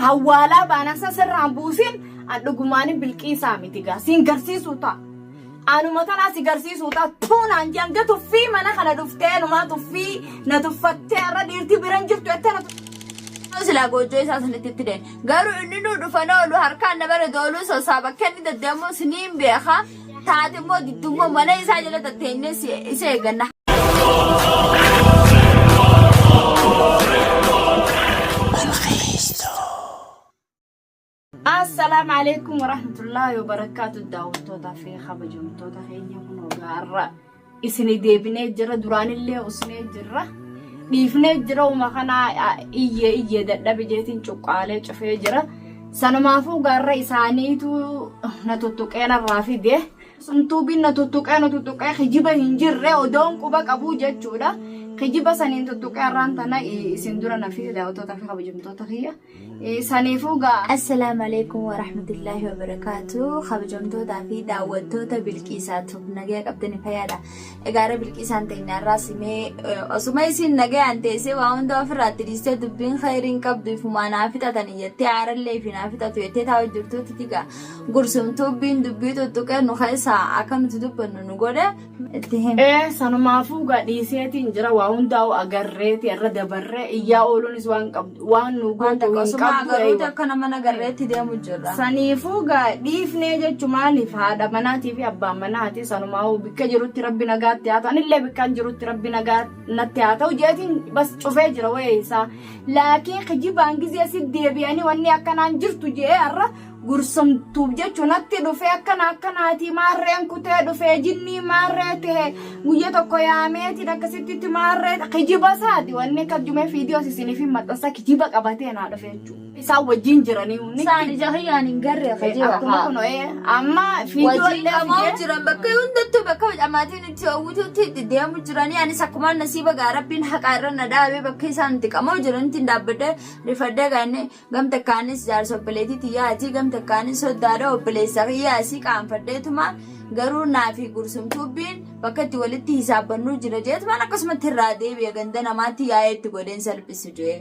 Hawwaalaa baanaan san sirraan buusin an dhugumaanin bilqiisaa miti gaa siin garsiisuu ta'a. Anuma tanaa si garsiisuu ta'a tuunaan jee hanga tuffii mana kana dhuftee numaa tuffii na tuffattee har'a dhiirti biran jirtu jettee na Silaa goojjoo isaa sanitti itti deeme. Garuu inni nu dhufan oolu harkaan na bara dooluu sossaaba akka inni deddeemu siniin beeka. Taate immoo diddummoo mana isaa jala tatteenyee isa eegganna. Assalaamu alaikum warahmatullaahi wabarakaatu daawwattoota fi kabajamtoota keenya kun gaarra isin deebinee jira duraanillee usnee jirra dhiifnee jira uma kana iyyee iyyee dadhabe jeetiin cuqqaalee cufee jira sanumaafuu gaarra isaaniitu na tuttuqee narraa fide sumtuubiin na tuttuqee na tuttuqee kijiba hin jirre odoon quba qabuu jechuudha kijiba saniin tuttuqee har'aan tana isin dura na fide daawwattoota fi kabajamtoota kiyya. Saniifuu gaa. Assalaamu alaikum warahmatullaahi wabarakaatu. Kabajamtootaa fi daawwattoota Bilqiisaa Tube nagaya qabdani fayyaadha. Egaa irra Bilqiisaan teenyaarraa simee osuma isin nagayaan teessee waa hunda ofirraa itti dhiistee dubbiin khayriin qabdu ifumaa naa fixatanii jettee aarallee ifi naa fixatu jettee taa'u jirtuutti tiga gursum tuubbiin dubbii tuttuqee nu keessaa akka nuti dubbannu nu godhe. Itti himi. Ee sanumaafuu gaa dhiiseetiin jira waa hundaa'u agarreeti irra dabarree iyyaa ooluunis waan qabdu waan nu Waan gootu takka hin osuma qabdu agarruuti eeywa. akka nama nagarreetti deemu jirra. Saniifuu gaa dhiifnee jechu maaliif haadha manaatii fi abbaan manaati sanumaa'uu bikka jirutti rabbi nagaatti haa ta'u anillee bikkaan jirutti rabbi nagaa natti haa ta'u jeetiin bas cufee jira wayee isaa laakiin kijibaan gizee si deebi'anii wanni akkanaan jirtu je'ee har'a gursumtuuf jechu natti dhufee akkana akkanaatii maarreen kutee dhufee jinnii maarree ta'e guyya tokko yaameetiin akkasittitti maarree kijiba isaati wanni akka jumee fiidiyoos isiniif hin maxxansa kijiba qabatee naa dhufe jechuudha. Isaan wajjin jiranii Isaan ija kiyyaan hin garree kijiba Akkuma haa. kun amma fiidiyoo Wajjin illee qamoo fidee jiran bakka hundattuu bakka maatiin itti hawwitutti itti deemu jiranii anis akkuma nasiiba gaa rabbiin haqaa irra na dhaabee bakka isaan itti qamoo jiranitti hin dhaabbadhee rifadhee gaanne Gam takkaanis jaarsa obboleettii tiyyaati, gam takkaanis soddaadha obboleessa kiyyaasi qaanfadheetuma garuu naa fi Gursum Tuubbiin bakka itti walitti hisaabbannuu jira jeetumaan akkasumatti irraa deebi'e ganda namaatti yaa'ee itti godheen salphisu jee.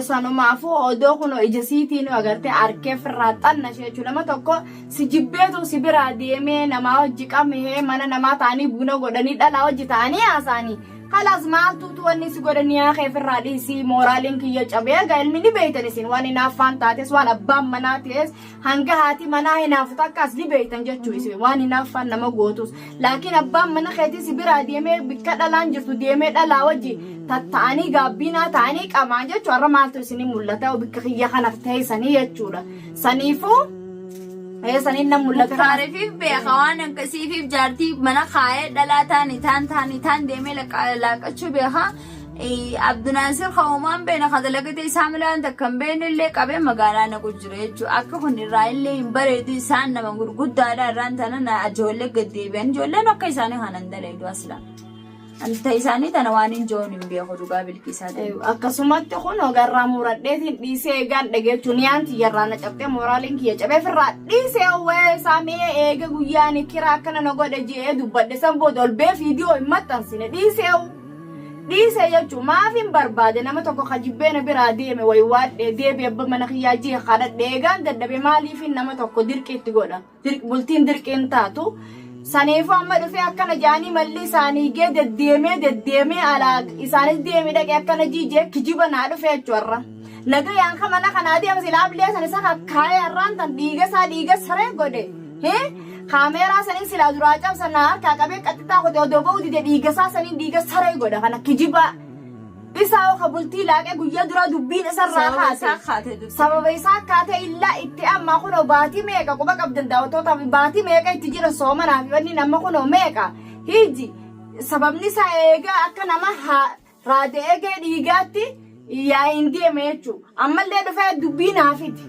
Sanumaafuu odoo kun ija siitiin agartee arkee firraa xanna ishee jechuudha. Nama tokko si jibbeetu si biraa deemee namaa hojii qabmee mana namaa ta'anii buna godhanii dhalaa hojii ta'anii haasa'anii. Kalaas maaltuutu wanni si godhe niyaa kee firraa dhiisii mooraaliin kiyya cabee egaa ilmi ni beeytan isin waan hinaaffaan taates waan abbaan manaa ta'es hanga haati manaa hinaafu takkaas ni beeytan jechuu isin waan hinaaffaan nama gootus laakiin abbaan mana keetii si biraa deemee bikka dhalaan jirtu deemee dhalaa wajji tatta'anii gaabbiinaa ta'anii qamaan jechuu har'a maaltu isinii mul'ata bikka kiyya kana teessanii jechuudha saniifuu Ee saniin nan mul'ata. Muktaarifiif beeka waan akkasiifiif jaartii mana kaayee dhalaa taani taan taani taan deemee laaqachuu beeka. Abdunaasir ka'umaan beena ka dalagate isaa malee waan takka hin beekne illee qabee magaalaa naqu jira jechuudha. Akka kun irraa illee hin bareedu isaan nama gurguddaadha irraan tana na ijoollee gad deebi'an ijoolleen akka isaanii kanan daleedu asla. Anta isaanii tana waan hin joon hin beeku dhugaa bilqisaa ta'e. Akkasumatti kun ogarraa muradheetiin dhiisee eegaan dhageechu niyaan tiyyarraa na cabxee mooraaliin kiyya cabee firraa dhiisee wayee isaa mee eega guyyaan kiraa akkana na godhe je'ee dubbadhe san booda ol bee fiidiyoo hin maxxansine dhiisee dhiisee jechuun maaf hin barbaade nama tokko ka jibbee na biraa deeme waywaadhe deebi abba mana kiyyaa jee kadhadhe eegaan dadhabe maaliifin nama tokko dirqii itti godha. Bultiin dirqiin taatu. Saniifuu amma dhufee akkana jaanii malli isaanii gee deddeemee deddeemee alaa isaanis deemee dhaqee akkana jiijee kijiba naa dhufee jechuudha. Nagayaan ka mana kanaa deema silaa ablee san isa kakkaayee har'aan tan dhiiga isaa dhiiga saree godhe. Kaameeraa saniin silaa duraa cabsan naa harkaa qabee qaxxixaa kote odoo ba'uu dide dhiiga isaa saniin dhiiga saree godha kana kijibaa. Isaa ka bultii laaqee guyyaa duraa dubbiin isarraa Sababa kaate. isaa kaate dubbiin. Sababa isaa kaate illaa itti ammaa kunoo baatii meeqa quba qabdan daawwattootaaf baatii meeqa itti jiran soomanaa fi wanni amma kunoo meeqa hiji sababni isaa eegaa akka nama raada eegee dhiigaatti yaa'iin deeme jechuudha. Ammallee dhufee dubbii naa fidi.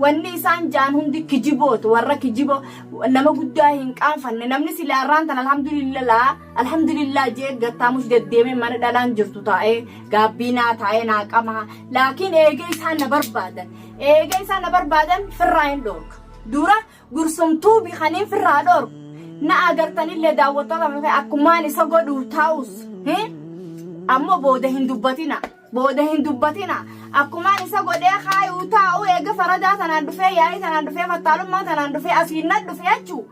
Wanni isaan ja'an hundi kijibootu warra kijibo nama guddaa hin qaanfanne namni silaa irraan tan alhamdulillah alhamdulillah jee gattaamush deddeemee mana dhalaan jirtu taa'ee gaabbiinaa taa'ee naa qamaa laakiin eegee isaan na barbaadan eegee isaan na barbaadan firraa hin dhoorka dura gursumtuu bikaniin firraa dhoorku na agartanillee daawwattoota akkumaan isa godhu taa'us ammoo booda hin dubbatina. Booda hin dubbatina. Akkumaan isa godhee kaayu faradaa tanaan dhufee, yaa'ii tanaan dhufee, fattaalummaa tanaan dhufee, asiin na dhufe jechuu.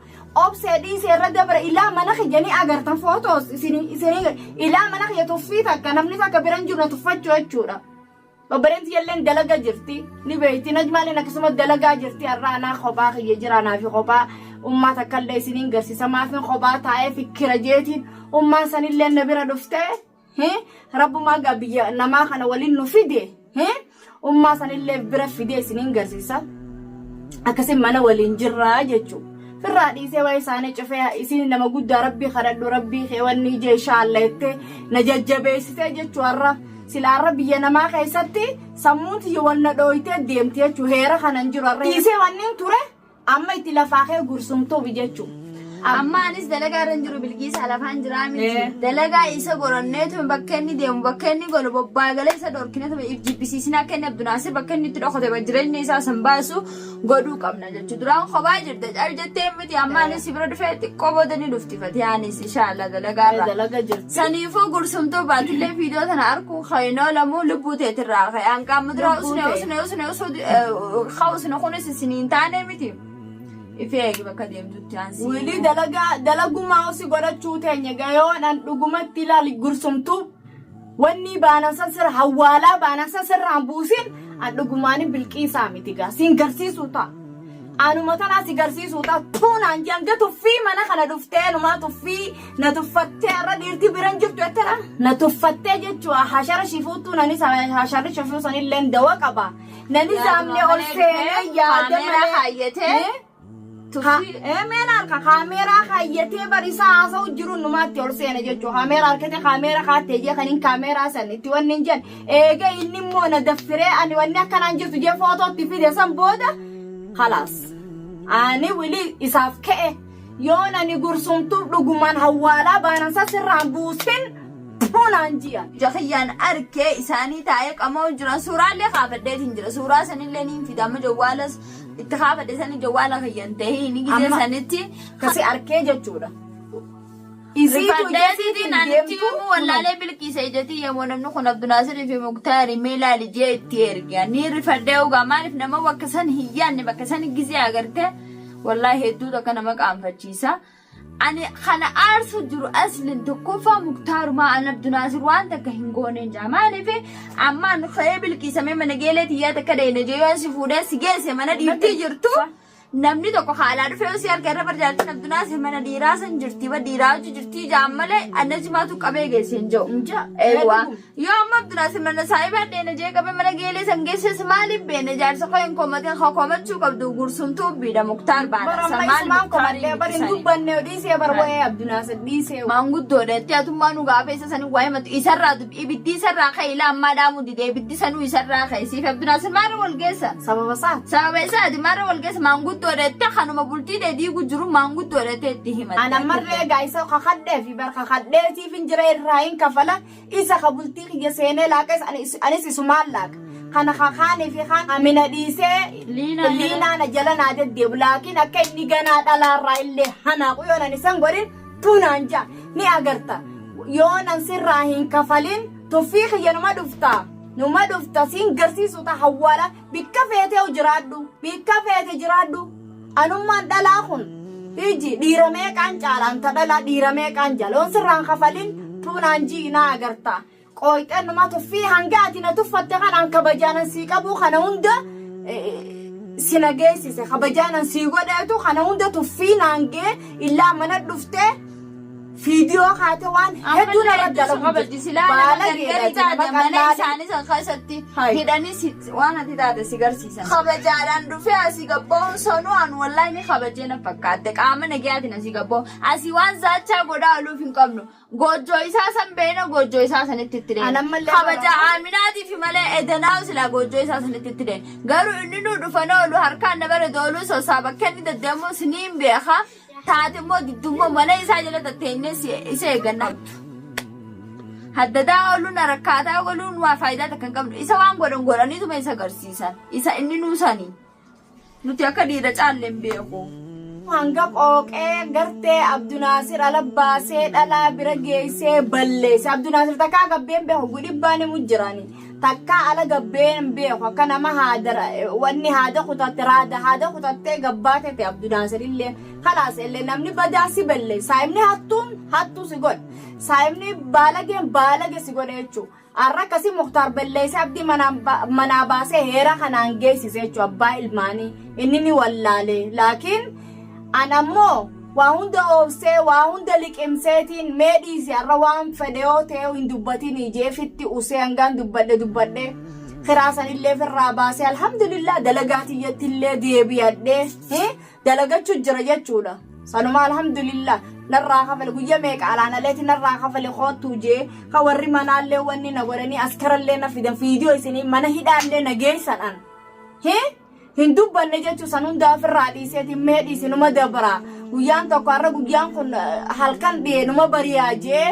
Obsee dhiisee irra dabra ilaa mana kiyya ni agartan footoos isinii isinii ilaa mana kiyya tuffii takka namni takka bira hin jiru na tuffachuu jechuudha. Obboleen tiyyalleen dalaga jirti ni beekti najmaaleen akkasuma dalagaa jirti har'a anaa kophaa kiyya jira anaa fi kophaa ummaa takkallee isiniin garsiisa maafin kophaa taa'ee fikkira jeetiin ummaan sanillee na bira dhuftee rabbumaa gaa biyya namaa kana waliin nu fide ummaa sanillee bira fidee isiniin garsiisa akkasin mana waliin jirraa jechuu firraa dhiisee waa'ee isaanii cufee isin nama guddaa rabbii kadhadhu rabbii kee wanni ija inshaalla jettee na jajjabeessitee jechuu har'a silaa har'a biyya namaa keessatti sammuun tiyya wal na dhooytee deemti jechuu heera kanan jiru har'a dhiisee wanniin ture amma itti lafaa kee gursumtuuf jechuu. Amma anis dalagaa irra hin jiru bilqiisaa lafaan jiraa miti. Dalagaa isa goranneetu bakka inni deemu bakka inni golu bobbaa galee isa dhorkineetu if jibbisiisina akka inni Abdunaasir bakka inni itti dhokate jireenya isaa san baasu godhuu qabna jechuudha. Duraan kophaa jirta cal jettee miti amma anis si bira dhufee xiqqoo booda ni dhufti fatiyaanis inshaalla dalagaa irra. Dalaga jirti. Saniifuu gursumtuu baatillee viidiyoo tana arkuu kainoo lamuu lubbuu teetirraa ka'e. Hanqaamma duraa Lubbuu usne ta'e. usne usne usuu usne kunis isiniin taane miti. Ifee eegi bakka deemtutti aansii. Wili dalagaa dalagumaa osi godhachuu teenya gayoon an dhugumatti ilaali gursumtuu wanni baanan san sirra hawwaalaa baanan san sirraan buusin an dhugumaani bilqiisaa miti gaa siin garsiisuu ta'a. Anuma tanaa si garsiisuu ta'a tuunaan jaan ga tuffii mana kana dhuftee numaa tuffii na tuffattee har'a dhiirti biran jirtu jettera na tuffattee jechuu hashara shifuuttuu nanis hasharri shifuu sanillee dawa qaba. Nani zaamne ol seenee yaada Kaameeraa malee. kaayyatee tuffii. Meela harka kaameeraa kaayyatee bar isaa haasa'u jiru numaatti ol seene jechuudha. Kaameeraa harkate kaameeraa kaattee jee kan hin kaameeraa san itti wanni hin jedhan. Eega inni immoo na daffiree ani wanni akkanaan jirtu jee footootti fide san booda khalaas. Ani wili isaaf ka'e yoon ani gursumtuuf dhugumaan hawwaalaa baanan san sirraan buusin tuunaan ji'an. Jakiyyaan arkee isaanii taa'ee qamoo jiran suuraallee kaafadheetiin jira. Suuraa sanillee niin fida amma jawwaalas itti kaafadhe sani jawwaala kiyyan ta'ee ni gizee Amma- sanitti Kasi arkee jechuudha. Isiitu Rifadheetiin ijasiitiin ani itti deemtu himuu wallaalee bilqiisa ijatii yemmuu namni kun Abdunaasirii fi Muktaari mee ilaali jee itti erge. Ni rifadhee ugaa maaliif nama bakka san hin yaadne bakka san gizee agarte wallaahi hedduu takka nama qaanfachiisa. Ani kana aarsu jiru aslin tokkoffaa Muktaarumaa an Abdunaasir waan takka hin gooneen jaa maaliif ammaan ka'ee bilqiisamee mana geelee tiyyaa takka dheene jee yoon si fuudhee si geesse mana dhiirtii jirtu. Namni tokko haalaa dhufee osii harka irra barjaartiin Abdunaasir mana dhiiraa san jirti ba dhiiraa hojii jirti jaan malee annajimaatu qabee geesse hin jiru. Inja. Eewwa. Yoo amma Abdunaasir mana saayibaa dheena jee qabee mana geelee san geesses maaliif beene jaarsa koo hin komatin haa komachuu qabdu gursumtuu biidha Muktaar baana. Bara San amma maal isumaan Muktaarii komadhee bar hin miti sani. dubbanne dhiisee bar wa'ee Abdunaasir dhiisee. Maanguddoodha itti atummaa nu gaafa isa sanii waa'ee matu isarraa dubbi ibiddi isarraa ka'e ilaa ammaa dhaamuu dide ibiddi sanuu isarraa ka'e siif Abdunaasir maarra wal geessa. Sababa isaati. Sababa isaati maarra wal geessa maanguddoodha itti kanuma bultii ta'e diigu jiru maanguddoodha itti itti himatte. Ana ammarree egaa isa kakadhee fi bar kakadheetiif hin jira irraa hin kafala isa ka bultii kiyya seenee laaqes anis isumaan laaqa. Kana kakaanii fi kaan amina dhiisee Liinaa jala- liinaa na jala naa deddeebu laakiin akka inni ganaa dhalaarraa illee hanaaqu yoo nan isan godhin tunaan ja'a ni agarta yoo nan sirraa hin kafalin tuffii kiyya numa dhufta numa dhufta siin garsiisu ta hawwaala bikka feetee jiraadhu bikka feete jiraadhu anummaan dhalaa kun iji dhiira meeqaan caalaan ta dhalaa dhiira meeqaan jaala yoon sirraan kafalin tunaan ji'i naa agarta qooyxeen numa tuffii hanga ati na tuffatte kanaan kabajaanan sii qabuu kana hunda si na geessise kabajaanan sii godheetu kana hunda tuffii naan gee illaa mana dhuftee fiidiyoo kaate waan hedduu narra dalagu kabajji silaa nama gargari taate mana isaanii san keessatti hidhanii waan ati taate si garsiisan. Kabajaadhaan dhufee asii gabba'uun sanuu an wallaahi ni kabajee na fakkaatte qaama nagayaatiin asii gabba'u asii waan zaachaa godhaa ooluuf hin qabnu. Goojjoo isaa san beena goojjoo isaa sanitti itti deema. An ammallee Kabaja bara- Aaminaatiif malee edanaa silaa goojjoo isaa sanitti itti deema. Garuu inni nu dhufan oolu harkaan na bara dooluu sossaaba akka inni deddeemu siniin beeka. Taate immoo diddummoo mana isaa jala tatteenyee isa eegganna. Haddadaa ooluun rakkaataa ooluun waa faayidaa takka hin qabnu. Isa waan godhan godhaniituma isa agarsiisan. Isa inni nuusanii. Nuti akka dhiira caalle hin beeku. Hanga qooqee gartee Abdunaasir ala baasee dhalaa bira geessee balleesse. Abdunaasir takkaa gabbeen beeku gudhibbaan himu jirani. Takkaa ala gabbee hin beeku akka nama haada wanni haada kutatte raada haada kutattee gabbaate ta'e Abdunaasir illee kalaas illee namni badaa si belle saayimni hattuun hattuu si godhe saayimni baalageen baalage si godhe jechuudha. Har'a akkasii Muktaar balleessee abdii manaa baasee heera kanaan geessise jechuudha abbaa ilmaanii inni ni wallaale laakiin an ammoo waa hunda oobsee waa hunda liqimseetiin mee dhiisi har'a waan fedhe yoo ta'e hin dubbatin ijeefitti usee hangaan dubbadhe dubbadhe kiraa sanillee firraa baasee alhamdulillah dalagaa tiyyattillee deebi'adhee dalagachu jira jechuudha. Sanuma alhamdulillah narraa kafale guyya meeqa alaan aleeti narraa kafale koottuu jee ka warri manaallee wanni na godhanii askarallee na fidan fiidiyoo isinii mana hidhaallee na geessan an. Hee? Hin dubbanne jechuu san hundaa ofirraa dhiiseeti mee dhiisi numa dabra guyyaan tokko har'a guyyaan kun halkan dhiyee numa bariyaa jee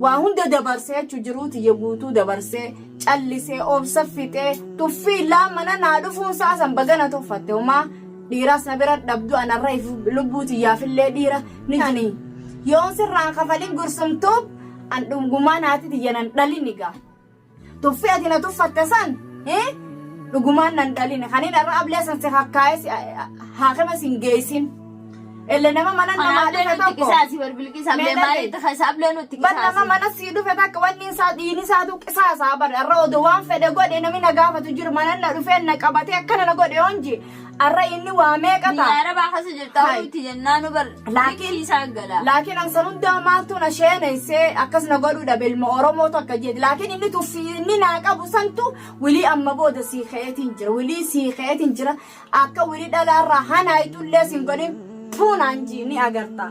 waa hunda dabarsee jechuu jiruu tiyya guutuu dabarsee callisee obsa fixee tuffii laa mana naa dhufuun isaa san bagana tuffatte homaa dhiiraas na bira dhabdu anarra lubbuu tiyyaafillee dhiira ni ani yoon sirraan kafalin gursumtuuf an dhugumaan haati tiyya nan dhalin egaa tuffii ati na tuffatte san dhugumaan nan dhalin kanin irra ablee san si hakkaa'ee haakima sin geessin Elle nama mana namaa Ablee dhufe nutti tokko. qisaasi bar bilqisa ablee Mee maalitti keessa ablee nutti Bar nama qisaasi. mana sii dhufe takka wanni isaa dhiini isaatu qisaasaa bar irra odoo waan fedhe godhe namni na gaafatu jiru mana na dhufee na qabatee akkana na godhe honji arra inni waa meeqa Biyya ta'a. Arabaa keessa jirta Hai. huuti jennaan nu bar Laakiin- likkii isaa gala. Laakiin an san hundaa maaltu na sheeneessee akkas na godhuu dhabe ilma Oromoo takka jedhe laakiin inni tuffii inni naa qabu santu wilii amma booda sii ka'eetiin jira wilii sii ka'eetiin jira Akka wili dhalaarraa hanaayxullee sin godhin tuunaan jii ni agarta.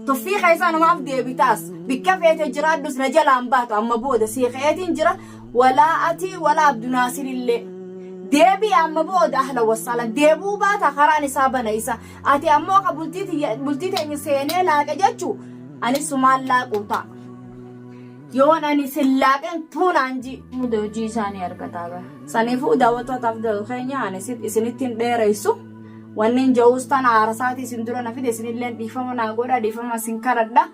Tuffii keessaa namaaf deebitaas bikka feete jiraadhus na jalaan baatu amma booda sii ka'eetiin jira walaa ati walaa Abdunaasirillee. Deebi'i amma booda ahla wassaalan deebi'uu baata karaan isaa bana isa ati ammoo ka bultii tiyya bultii teenya seenee laaqe jechuu ani sumaan laaquu ta'a. Yoon ani sin laaqin tuunaan jii. Muda hojii isaanii argataa bara. Saniifuu daawwattoota afdal keenya ani isinitti hin dheereysu. Wanni ja'uus tana aarsaati isin dura na fide isinilleen dhiifama naa godha dhiifama isin kadhadha.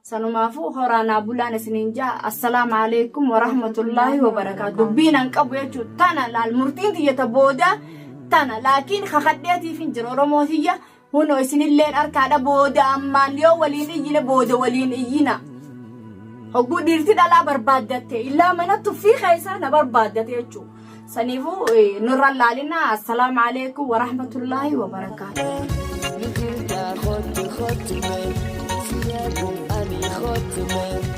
Sanumaafuu horaa naa bulaan isiniin ja'a. Assalaamu alaikum warahmatullaahi wabarakaatu. Dubbiin an qabu jechuun tana laal murtiin tiyya ta booda tana laakiin kakadheetiif hin jiru Oromoo tiyya. Hunoo isinilleen arkaadha booda ammaan yoo waliin iyyine booda waliin iyyina. Hogguu dhiirti dhalaa barbaaddatte illaa mana tuffii keessaa na barbaaddate jechuudha. Saniifuu nurra laalina assalaamu alaikum warahmatullaahi wabarakaatu. Ni jirtaa kottu kottu mee si eeguun ani kottu mee.